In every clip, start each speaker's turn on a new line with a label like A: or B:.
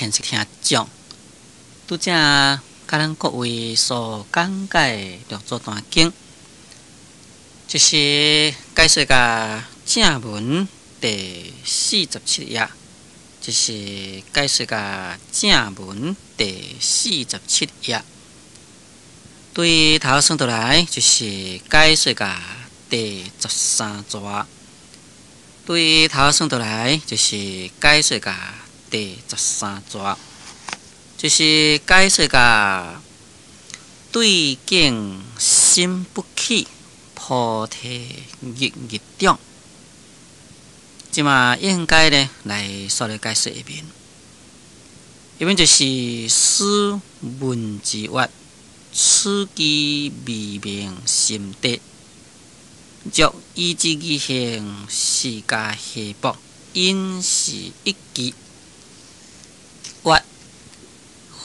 A: 現實聽眾，拄才佮咱各位所講解六祖壇經，就是解說甲正文第四十七頁，就是解說甲正文第四十七頁。對頭算倒來，就是解說甲第十三逝。對頭算倒來，就是解說甲第十三逝，就是解說甲對境心不起，菩提日日長。這馬應該呢來煞來解說下面，下面就是師問之曰：此機未明心地。若依之而行，是加下薄，應是一機。曰：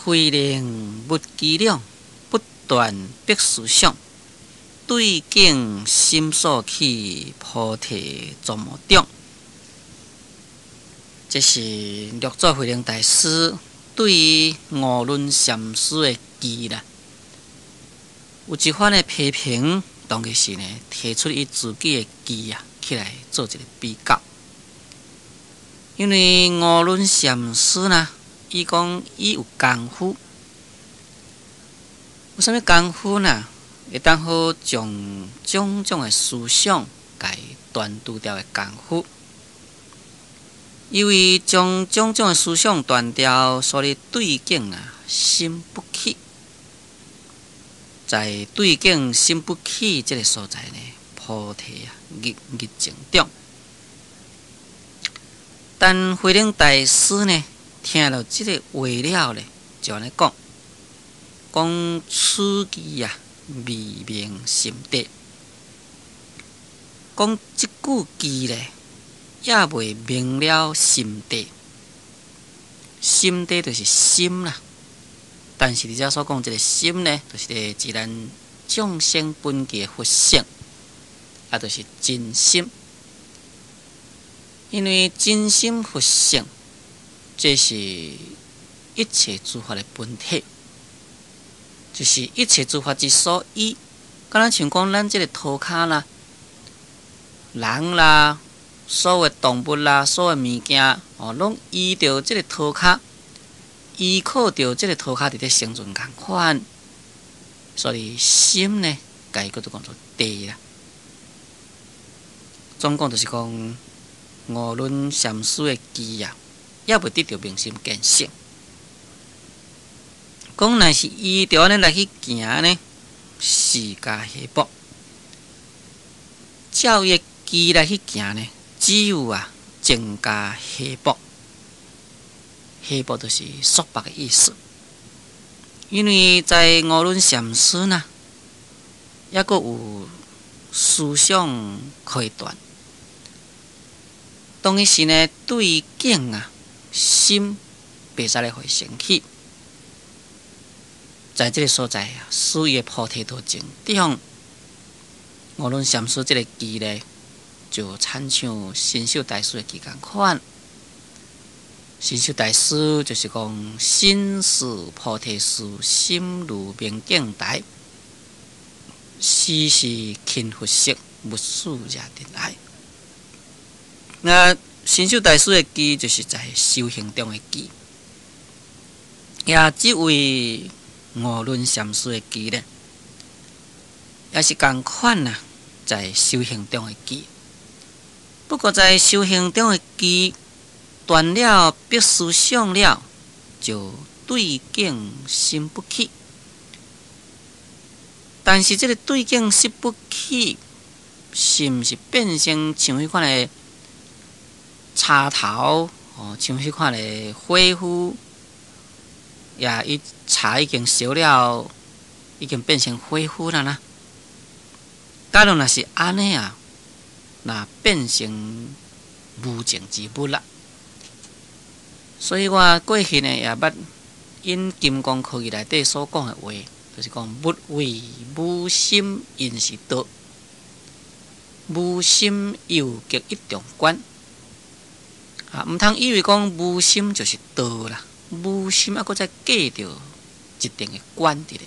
A: 慧能無機量，不斷彼思想，對境心所起，菩提作無長。這是六祖慧能大師對五輪禪師的機啦，有一番的批評。當其時呢，提出伊自己的機啊，起來做一個比較。因為五輪禪師呢，伊講伊有功夫，有啥物功夫呢？會當好將種種的思想共斷除掉的功夫。因為將種種的思想斷掉，所以對境啊，心不起。在對境心不起這个所在呢，菩提啊日日增長。但慧能大師呢，聽著這个話了呢，就按呢講，講此機啊未明心地，講這句機呢，猶未明了心地，心地就是心啦。但是佇遮所講這个心呢，就是咧指咱眾生本具的佛性，啊，就是真心。因為真心佛性，這是一切諸法的本體，就是一切諸法之所依。敢若像講咱這个塗跤啦、人啦、所有動物啦、所有物件，哦，攏依著這个塗跤。依靠著這个塗跤佇咧生存仝款，所以心呢，共伊叫做講做地啦。總講就是講五輪禪師的機啊，猶未得著明心見性。講若是依著按呢來去行呢，是加下薄。照伊的機來去行呢，只有啊增加下薄。下薄就是束縛的意思，因為在五輪禪師呢，猶閣有思想可以斷。當彼時呢，對境啊，心袂使來會生起，在這个所在啊，使伊的菩提道增長。五輪禪師這个機呢，就親像神秀大師的機仝款。神秀大師就是講，身是菩提樹，心如明鏡台，時時勤拂拭，勿使惹塵埃。那神秀大師的機就是在修行中的機，也這位五輪禪師的機呢，也是仝款啊，在修行中的機。不過在修行中的機，斷了彼思想了，就對境心不起。但是這个對境心不起，是毋是變成像彼款的柴頭？哦，像彼款的火夫，也伊柴已經燒了，已經變成火夫了啦。假如若是按呢啊，那變成無淨之物啦。所以我過去呢也捌引《金剛科義》內底所講的話，就是講勿為無心應是道，無心猶極一重關。啊，毋通以為講無心就是道啦。無心猶閣再隔著一定的關佇咧。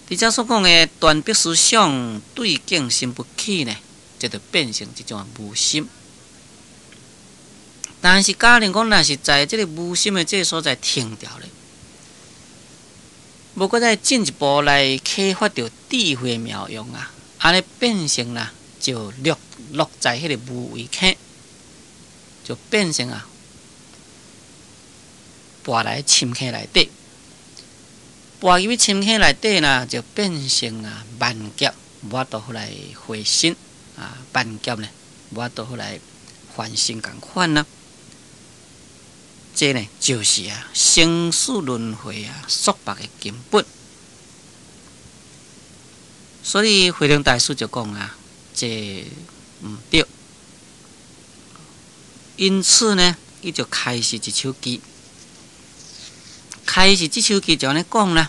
A: 佇遮所講的斷彼思想，對境心不起呢，這就變成一種無心。但是假如講，若是在這个無心的這个所在停掉咧，無閣再進一步來啟發著智慧的妙用啊，按呢變成啦，就落在彼个無為坑，就變成啊，跋來深坑內底，跋入去深坑內底呢，就變成啊萬劫無法度來回生啊，萬劫呢無法度來還生仝款啊。這呢就是啊生死輪迴啊束縛的根本。所以慧能大師就講啊，這毋對。因此呢，伊就開示一首偈，開示這首偈就按呢講啦，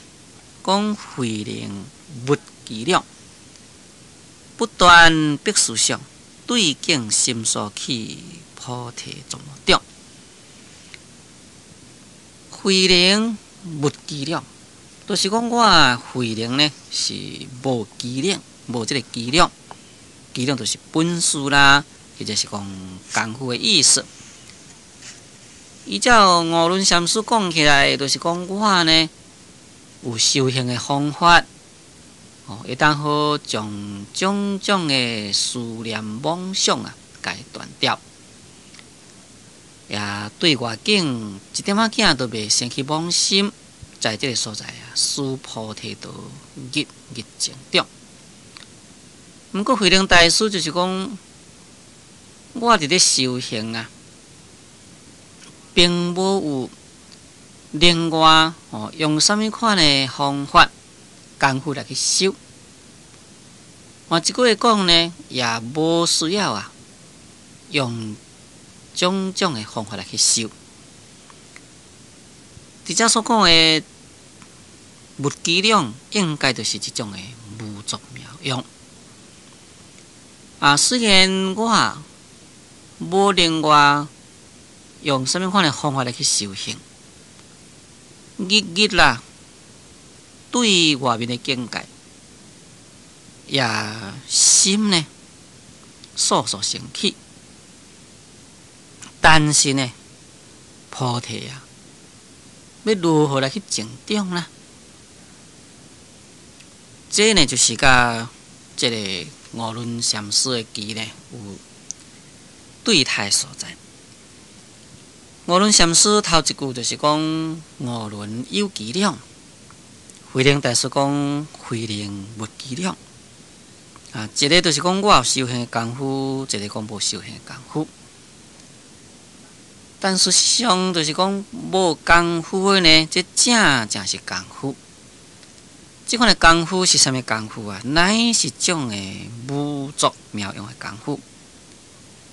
A: 講慧能無伎倆，不斷彼思想，對境心所起，菩提作長。慧能無伎倆，就是講我慧能呢是無伎倆，無這个伎倆，伎倆就是本事啦，或者是講功夫的意思。依照五輪禪師講起來，就是講我呢有修行的方法，哦，會當好將種種的思念妄想啊，共斷掉。也對外境一點仔仔都袂生起妄心，在這个所在啊，使菩提道日日增長。毋過慧能大師就是講，我佇咧修行啊，並無有另外哦，用啥物款的方法功夫來去修。換一句話講呢，也無需要啊，用種種的方法來去修。佇遮所講的無伎倆，應該就是這種的無作妙用。啊，雖然我無另外用啥物款的方法來去修行，日日啦，對外面的境界，也心呢，數數生起。但是呢，菩提啊，欲如何來去成長呢？這呢就是佮這个五輪禪師的偈呢有對台所在。五輪禪師頭一句就是講五輪有伎倆，慧能大師講慧能無伎倆。啊，一个就是講我有修行的功夫，一个講無修行的功夫。但事實上，就是講無功夫的呢，這正正是功夫。這款的功夫是啥物功夫啊？乃是種的無作妙用的功夫。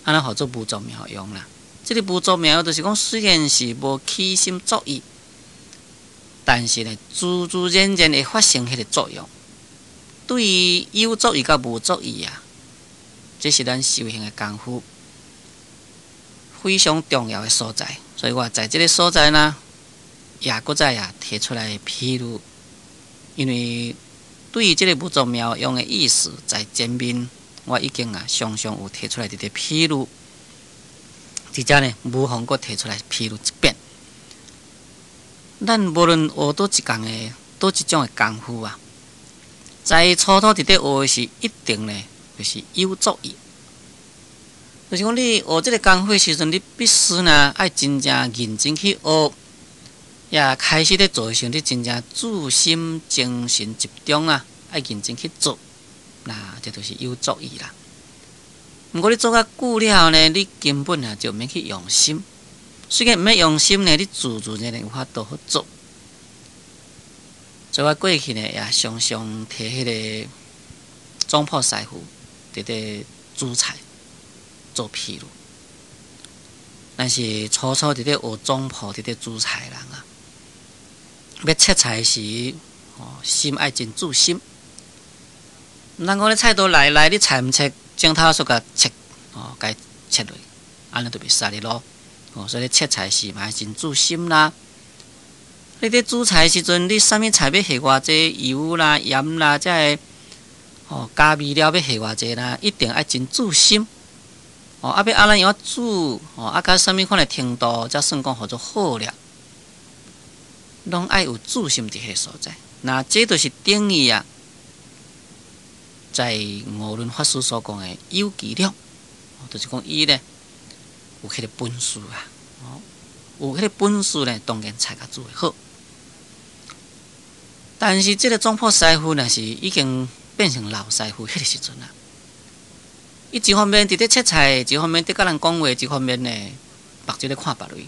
A: 按怎號做無作妙用啦？這个無作妙用就是講，雖然是無起心作意，但是呢，自自然然會發生彼个作用。對於有作意佮無作意啊，這是咱修行的功夫非常重要的所在。所以我在這个所在呢，也閣再啊提出來譬喻，因為對於這个無作妙用的意思，在前面我已經啊常常有提出來佇咧譬喻，佇遮呢無妨閣提出來譬喻一遍。咱無論學佗一工的，佗一種的功夫啊，在初頭佇咧學的時，一定呢就是有作意。就是講你學這个功夫的時陣，你必須呢愛真正認真去學，也開始咧做的時陣，你真正注心精神集中啊，愛認真去做，那這就是有作意啦。毋過你做較久了後呢，你根本啊就毋免去用心。雖然毋免用心呢，你自自然然有法度好做。所以我過去呢也常常提彼个總鋪師傅佇咧煮菜做譬喻。但是初初佇咧學總鋪佇咧煮菜的人啊，欲切菜時，哦，心愛真注心。毋通講你菜刀來來，你菜毋切，指頭煞共切，哦，共切落，按呢就袂使哩囉。哦，所以切菜時嘛真注心啦。你佇煮菜時陣，你啥物菜欲下偌濟油啦、鹽啦，這个哦加味料欲下偌濟啦，一定愛真注心。哦，啊欲按怎樣煮，哦啊到啥物款的程度，才算講號做好了。攏愛有注心佇彼个所在。那這就是等於啊，在五輪法師所講的有伎倆，就是講伊咧有彼个本事啊，哦，有彼个本事咧，當然菜較煮會好。但是這个總鋪師傅若是已經變成老師傅彼个時陣啊，伊一方面佇咧切菜，一方面佇佮人講話，一方面呢目睭咧看別位，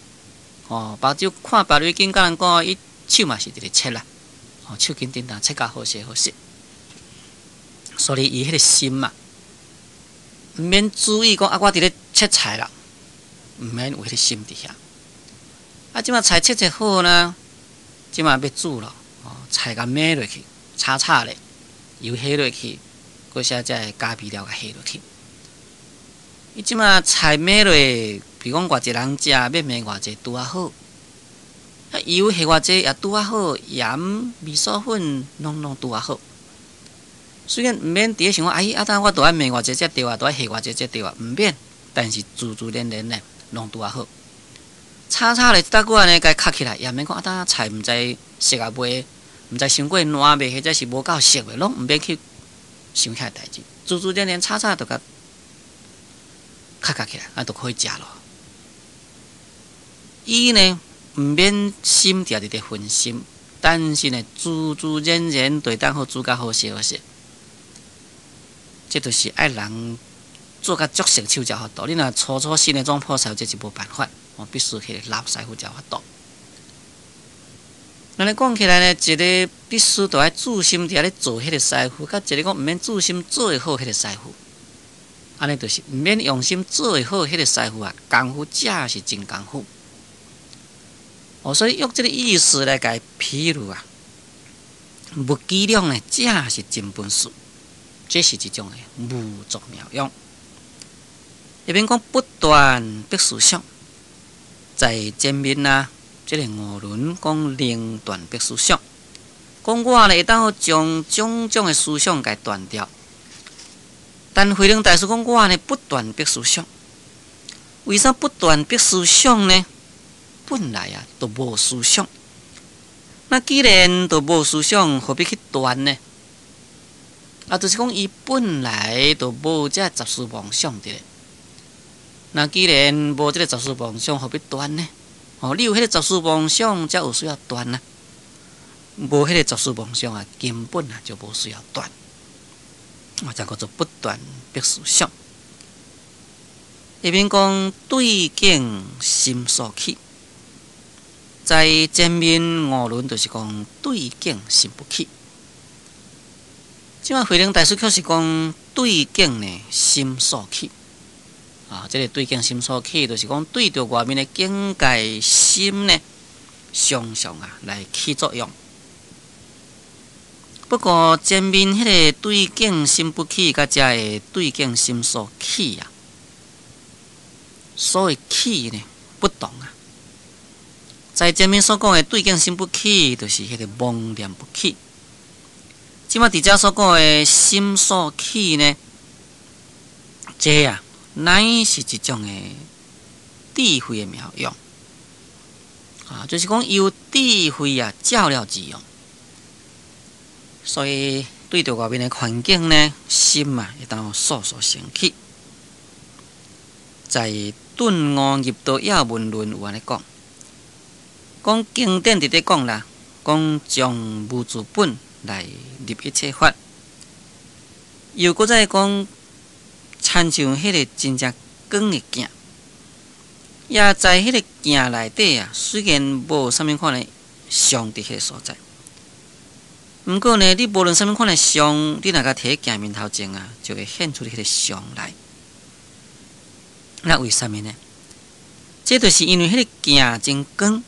A: 哦，目睭看別位，緊佮人講，伊手嘛是佇咧切啦，哦，手緊叮當切甲好勢好勢。所以伊彼个心啊，毋免注意講啊，我佇咧切菜啦，毋免有彼个心佇遐。啊，這馬菜切切好呢，這馬欲煮咯，哦，菜共抿落去，炒炒咧，油下落去，閣寫這个加味料共下落去。伊這馬菜抿落，比如講偌濟人食，欲抿偌濟拄仔好。啊，油下偌濟也拄仔好，鹽、味噌粉攏攏拄仔好。雖然毋免佇咧想講，哎，啊，當我著愛抿偌濟才對啊，著愛下偌濟才對啊，毋免。但是自自然然咧，攏拄仔好。炒炒咧，一搭久按呢，共敲起來，也免講啊，當菜毋知熟啊未，毋知傷過爛未，或者是無夠熟未，攏毋免去想遐代誌。自自然然炒炒就共敲敲起來，啊，就可以食咯。伊呢，毋免心定佇咧分心，但是呢，自自然然就會當好煮甲好勢好勢。這就是愛人做甲足熟手才有法度。你若初初新的總鋪師傅，這是無辦法，哦，必須彼个老師傅才有法度。按呢講起來呢，一个必須著愛注心佇遐咧做彼个師傅，佮一個講毋免注心做會好彼个師傅，按呢就是毋免用心做會好彼个師傅啊，功夫才是真功夫。哦，所以用這个意思來共譬喻啊，無伎倆呢，才是真本事。這是一種的無作妙用。下面講不斷彼思想，在前面啊，這個五輪講能斷彼思想，講我呢會當將種種的思想共斷掉。但慧能大師講我呢不斷彼思想，為啥不斷彼思想呢？本來啊都無思想，那既然都無思想，何必去斷呢？啊，就是講伊本來就無這雜事妄想佇咧。那既然無這个雜事妄想，何必斷呢？哦，你有彼个雜事妄想，才有需要斷啊。無彼个雜事妄想啊，根本啊就無需要斷。我才叫做不斷彼思想。下面講對境心所起，在前面五輪就是講對境心不起。這馬慧能大師卻是講對境呢心所起。啊，這个對境心所起，就是講對著外面的境界心呢，常常啊來起作用。不過前面彼个對境心不起，佮遮个對境心所起啊，所謂起呢不同啊。在前面所講的對境心不起，就是彼个妄念不起。這馬佇遮所講的心所起呢，這啊乃是一種的智慧的妙用啊，就是講由智慧啊照料之用，所以對著外面的環境呢，心啊會當速速生起。在《頓悟入道要門論》有按呢講，講經典佇咧講啦，講將無住本來入一切法，又閣再講，親像彼个真正光的鏡，也在彼个鏡內底啊，雖然無啥物款的相佇彼个所在，毋過呢，你無論啥物款的相，你若共提佇鏡面頭前啊，就會現出彼个相來。那為啥物呢？這就是因為彼個鏡真光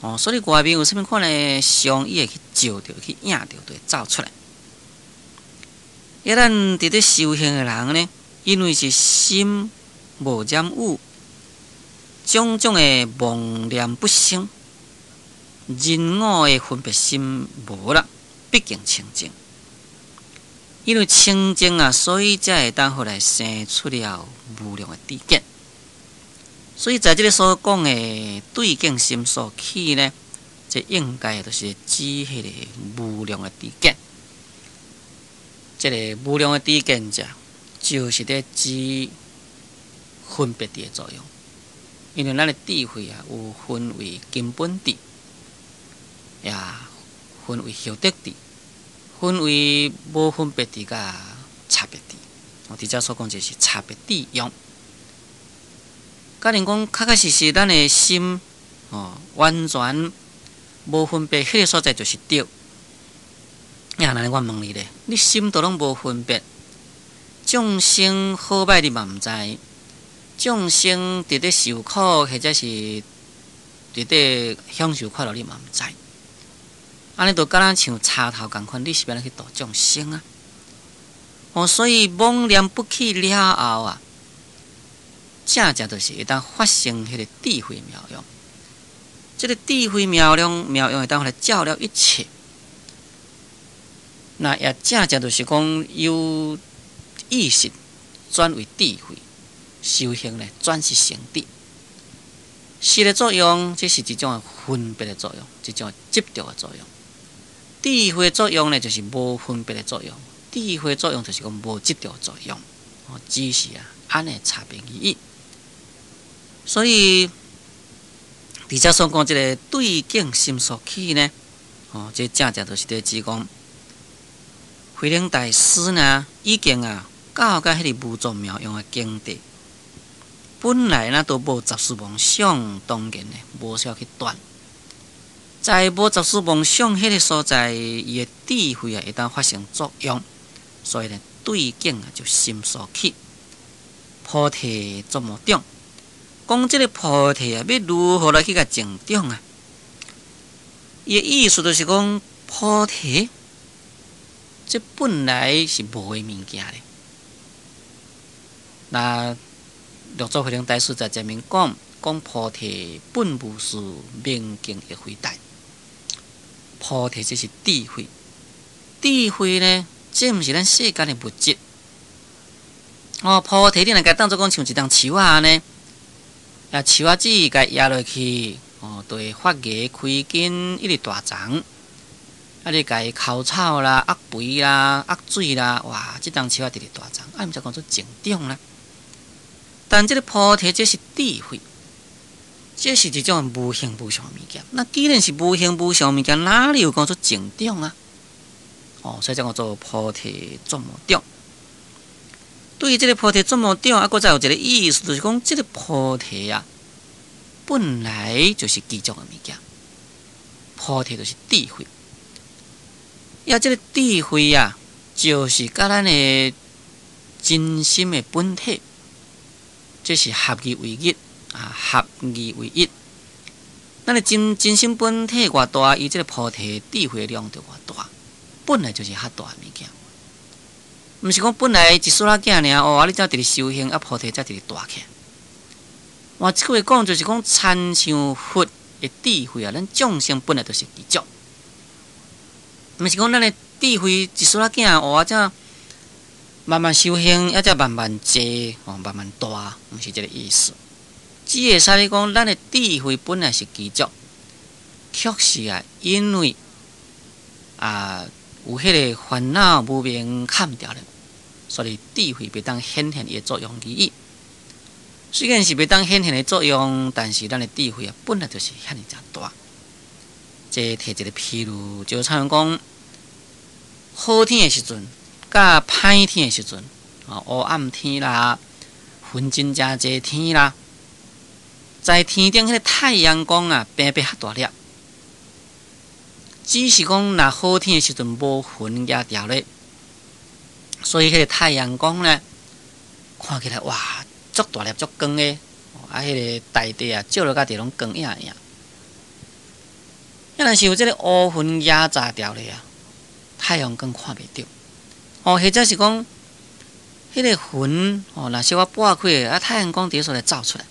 A: 哦，所以外面有啥物款的相，伊會去照著、去映著，就會走出來。啊，咱佇咧修行的人呢，因為是心無染污，種種的妄念不生，人我的分別心無啦，畢竟清淨。因為清淨啊，所以才會當予來生出了無量的知見。所以在這个所講的對境心所起呢，這應該就是指彼个無量的知見。這个無量的知見者，就是咧指分別智的作用。因為咱的智慧啊，有分為根本智，也分為後得智，分為無分別智佮差別智。我佇遮所講就是差別智用。假如講確確實實，咱的心哦，完全無分別，彼个所在就是對。呀，按呢我問你咧，你心都攏無分別，眾生好歹你嘛毋知，眾生佇咧受苦或者是佇咧享受快樂，你嘛毋知。按呢就敢若像柴頭仝款，你是欲按怎去度眾生啊？哦，所以妄念不起了後啊，正正就是會當發生彼个智慧妙用。這个智慧妙用，妙用會當來照了一切。那也正正就是講由意識轉為智慧，修行呢轉識成智。識的作用，這是一種分別的作用，一種執著的作用。智慧作用呢，就是無分別的作用。智慧作用就是講無執著的作用。哦，只是啊，按呢差別而已。所以，佇遮所講這个對境心所起呢，哦，這正正就是佇指講，慧能大師呢，已經啊到甲彼个無作妙用的境地。本來呢都無雜事妄想，當然呢無需要去斷。在無雜事妄想彼个所在，伊的智慧啊會當發生作用，所以呢對境啊就心所起，菩提作無長。講這个菩提啊，欲如何來去共增長啊？伊的意思就是講菩提，這本來是無的物件咧。那六祖慧能大師在前面講，講菩提本無樹，明鏡亦非台。菩提這是智慧，智慧呢，這毋是咱世間的物質。哦，菩提你若共當做講像一丛樹仔按呢，啊，樹仔子共壓落去，哦，就會發芽開根，一直大叢。啊，你共伊澆草啦、抐肥啦、抐水啦，哇，這叢樹仔直直大叢，啊，毋才講做成長啦。但這个菩提這是智慧，這是一種無形無相的物件。那既然是無形無相的物件，哪裡有講做成長啊？哦，所以才講做菩提作無長。對於這个菩提作無長，啊，閣再有一个意思，就是講這个菩提啊，本來就是具足的物件。菩提就是智慧，呀，這个智慧啊，就是佮咱的真心的本體。這是合二為一啊，合二為一。咱的真心本體偌大，伊這个菩提智慧量就偌大，本來就是較大的物件。毋是講本來一絲仔囝爾哦，啊，你才佇咧修行，啊，菩提才佇咧大起來。換一句話講，就是講，親像佛的智慧啊，咱眾生本來就是具足。毋是講咱的智慧一絲仔囝哦，啊，才慢慢修行，抑才慢慢濟，哦，慢慢大，毋是這个意思。只會使你講，咱的智慧本來是具足，卻是啊，因為啊有彼个煩惱無明崁著咧，所以智慧袂當顯現伊的作用而已。雖然是袂當顯現的作用，但是咱的智慧啊，本來就是遐爾濟大。這提一个譬如，就親像講好天的時陣，佮歹天的時陣，啊，烏暗天啦，雲真誠濟天啦，在天頂彼个太陽光啊，平白較大粒。只是講，若好天的時陣無雲遮著咧，所以彼个太陽光呢，看起來哇，足大粒足光的，啊，彼个大地啊，照落甲地攏光映映。啊，若是有這个烏雲遮罩著咧啊，太陽光看袂著。哦，或者是講，彼个雲哦，若小可撥開，啊，太陽光佇彼所在照出來。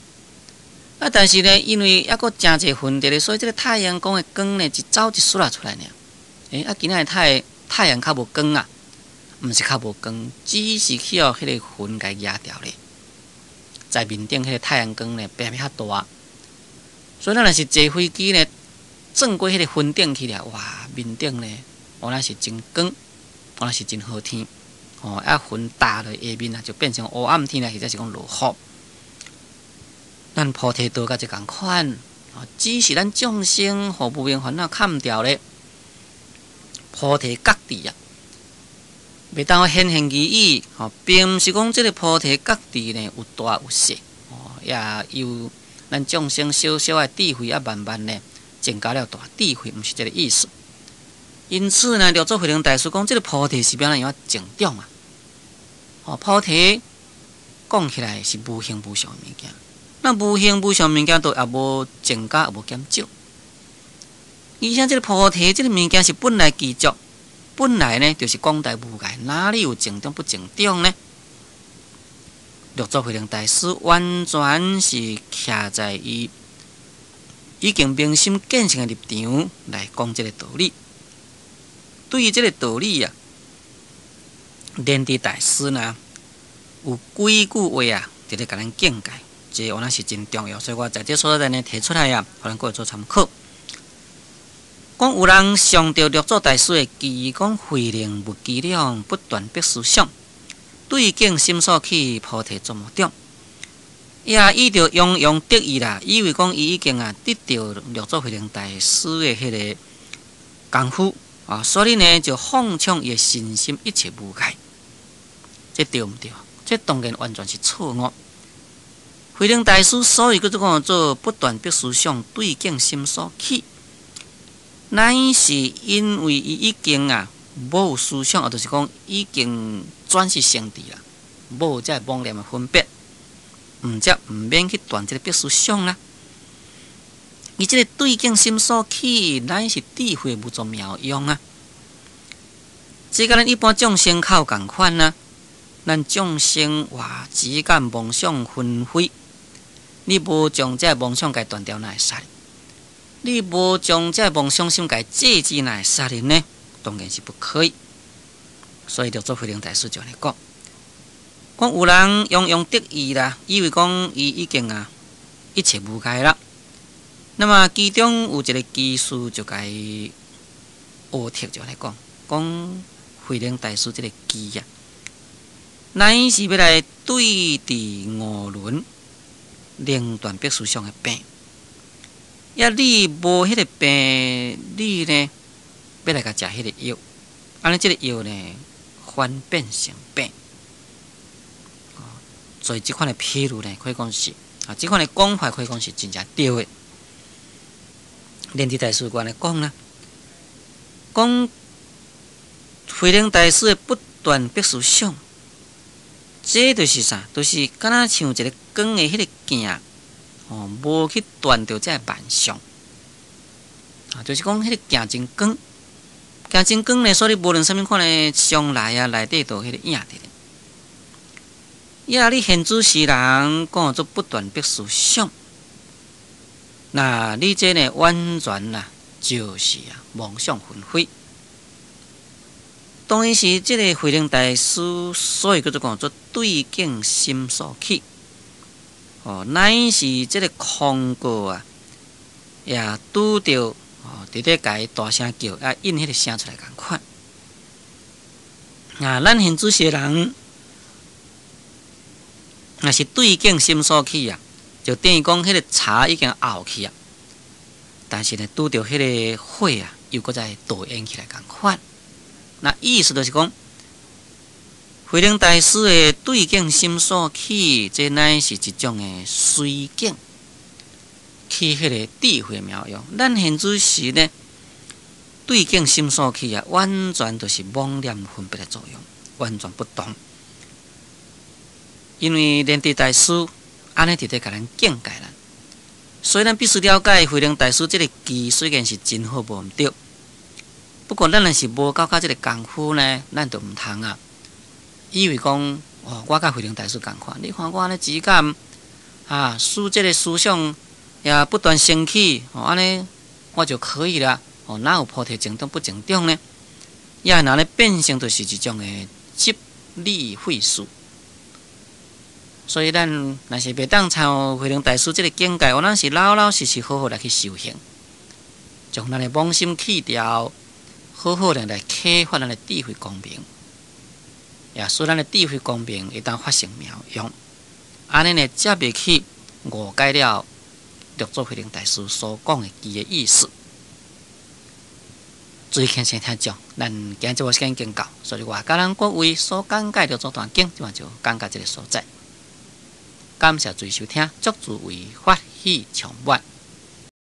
A: 啊，但是呢，因為猶閣誠濟雲佇咧，所以這个太陽光的光呢，一走一束仔出來爾。欸，啊，今仔日太陽較無光啊，毋是較無光，只是去予彼个雲共遮掉咧。在面頂彼个太陽光呢，變較大。所以咱若是坐飛機呢，轉過彼个雲頂去了，哇，面頂呢，原來是真光，原來是真好天。哦，啊，雲搭落下面啊，就變成烏暗天啦，或者是講落雨。咱菩提道共這仝款，只是咱眾生予無明煩惱崁牢咧，菩提覺智啊，袂當顯現而已。吼，並毋是講這个菩提覺智呢有大有細，哦，也由咱眾生小小的智慧啊，慢慢呢增加了大智慧，毋是這个意思。因此呢，六祖慧能大師講，這个菩提是欲按怎樣成長啊？哦，菩提講起來是無形無相的物件。那無形無相物件都也無增加，也無減少。而且這个菩提這个物件是本來具足，本來呢就是廣大無礙，哪裡有增長不增長呢？六祖慧能大師完全是徛在伊已經明心見性的立場來講這个道理。對於這个道理啊，蓮池大師呢有幾句話啊，佇咧共咱警戒。這原來是真重要，所以我在這所在呢提出來啊，予咱各位做參考。講有人上著六祖大師的偈，講慧能無伎倆，不斷彼思想，對境心所起，菩提作魔眾。伊也依著洋洋得意啦，以為講伊已經啊得著六祖慧能大師的彼个功夫啊，所以呢就放暢伊的身心一切無礙。這對毋對？這當然完全是錯誤。慧能大師所以叫做講做不斷彼思想，對境心所起，乃是因為伊已經啊無思想，啊，就是講已經轉識成智啦，無這個妄念的分別，毋則毋免去斷這个彼思想啦。伊這个對境心所起，乃是智慧無作妙用啊。這佮咱一般眾生較有仝款啊，咱眾生哇，只敢妄想紛飛。你無將這个妄想共斷掉，哪會使？你無將這个妄想心共制止，哪會使呢？當然是不可以。所以六祖慧能大師就按呢講，講有人洋洋得意啦，以為講伊已經啊一切無礙啦。那麼其中有一个居士就共伊學斥，就按呢講，講慧能大師這个偈啊，乃是欲來對治五輪能斷彼思想的病，抑你無彼个病，你呢欲來共食彼个藥，按呢這个藥呢反變成病。所以這款的譬喻呢，可以講是啊，這款的講法可以講是真正對的。蓮池大師按呢講啦，講慧能大師的不斷彼思想。這就是啥？就是敢若像一个光的彼个鏡，哦，無去斷著這个萬象，啊，就是講彼个鏡真光，鏡真光呢，所以無論啥物款的相來啊，內底都有彼個影佇咧。抑你現此時人講做不斷彼思想，那你這呢完全啊，就是啊妄想紛飛。當然是這个慧能大師，所以叫做講做對境心所起，哦，乃是這个空過啊，也拄著哦，佇咧共伊大聲叫，啊，應彼个聲出來仝款。啊，咱現此時人，若是對境心所起啊，就等於講彼个柴已經沤去啊，但是呢，拄著彼个火啊，又閣再導燃起來仝款。那意思就是講，慧能大師的對境心所起，這乃是一種的隨境，起彼个智慧妙用。咱現此時呢，對境心所起啊，完全就是妄念分別的作用，完全不同。因為蓮池大師按呢佇咧共咱警戒咱，所以咱必須了解慧能大師這个偈雖然是真好，無毋對。不過咱若是無夠較這个功夫呢，咱就毋通啊。以為講哦，我佮慧能大師仝款，你看我按呢只敢啊，使這个思想也不斷生起，哦，按呢我就可以啦。哦，哪有菩提增長不增長呢？也若咧變成就是一種的執理廢事。所以咱若是袂當參慧能大師這个境界，我咱是老老實實好好來去修行，將咱的妄心去掉，好好的來啟發咱的智慧光明，也使咱的智慧光明會當發生妙用，按呢呢才袂去誤解了六祖慧能大師所講的字的意思。注意聽先聽講，咱今日節目時間已經到，所以我共咱各位所講解六祖壇經，這擺就講到這个所在。感謝注意收聽，祝諸位法喜充滿。